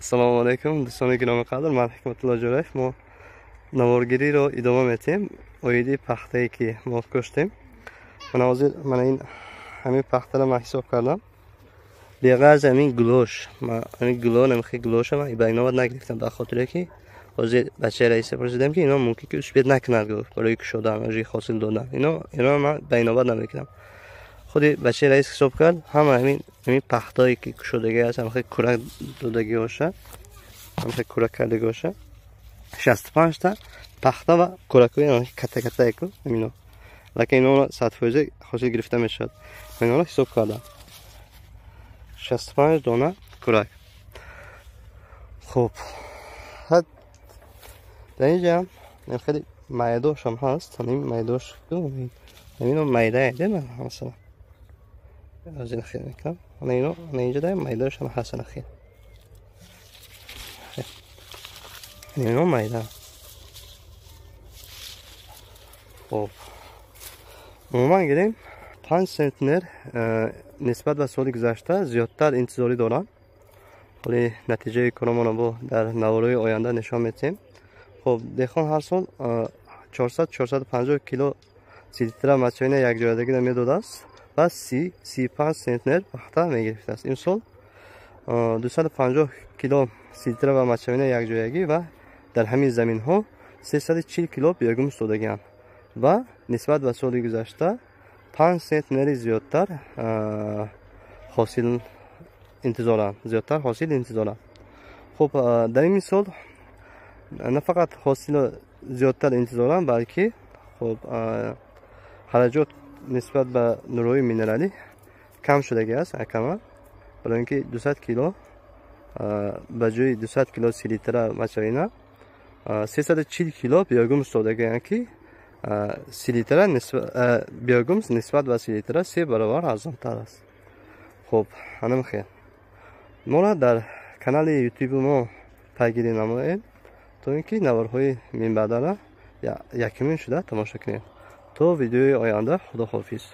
Ассалому алайкум, дӯстони гиромиқадр, ман Ҳикматулло Ҷӯраев. Мо наворгириро идома медиҳем оиди пахтае, ки мо куштем. Мана ҳозир мана ин ҳамин пахтаро ман ҳисоб кардам. Беғарз ҳамин гулош, ҳамин гуло намихи гулоша ман ба инобат нагирифтам, ба хотире ки ҳозир бачаи раиса пурсидам, ки ино мумкин ки успет накунад, гуфт, барои кушодан, ожи ҳосил додан. Ино ман ба инобат намегирам. Худи бачаи раис ҳисоб кард, ҳама ҳамин пахтое ки кушодагӣ аст, ҳамахи курак додагӣ боша, ҳамахи курак кардагӣ боша, 65 та пахта ва куракҳои катта каттаеку ҳамино, лакин ино 100% ҳосил гирифта мешавад. Инора ҳисоб кардам, 65 дона курак. Хуб, дар инҷа хеле майдошам ҳаст, ҳамин майдош, ҳамино майдае, масалан, аз ин хел мекунам, ана ино, ана инҷа да майдошам ҳаст, ана хел ино майда. Хуб, умуман гирем, 5 центнер нисбат ба соли гузашта зиёдтар интизорӣ дорам. Ҳоли натиҷаи коромонро бо дар наворҳои оянда нишон медиҳем. Хуб, деҳқон ҳар сол 400, 450 кило селитра мочевина якҷоядагиро медодааст ва 30, 35 центнер пахта мегирифтааст. Имсол 250 кило селитра ва мочевина якҷоягӣ ва дар ҳамин заминҳо 340 кило биогумус додагианд ва нисбат ба соли гузашта 5 центнери зиёдтар ҳосил интизоранд, зиёдтар ҳосил интизоранд. Хуб, дар ин мисол на фақат ҳосило зиёдтар интизоранд, балки хуб, хараҷот нисбат ба нурҳои минералӣ кам шудагӣ аст акама, барои ин ки 200 кило ба ҷои 200 кило селитра мочевина 340 кило биогумус додагианд, ки селитра, биогумус нисбат ба селитра се баробар арзонтар аст. Хуб, ҳанам хел моро дар канали Ютуби мо пайгирӣ намоед, то ин ки наворҳои минбаъдара якумин шуда тамошо кунед. То видеои оянда, худоҳофиз.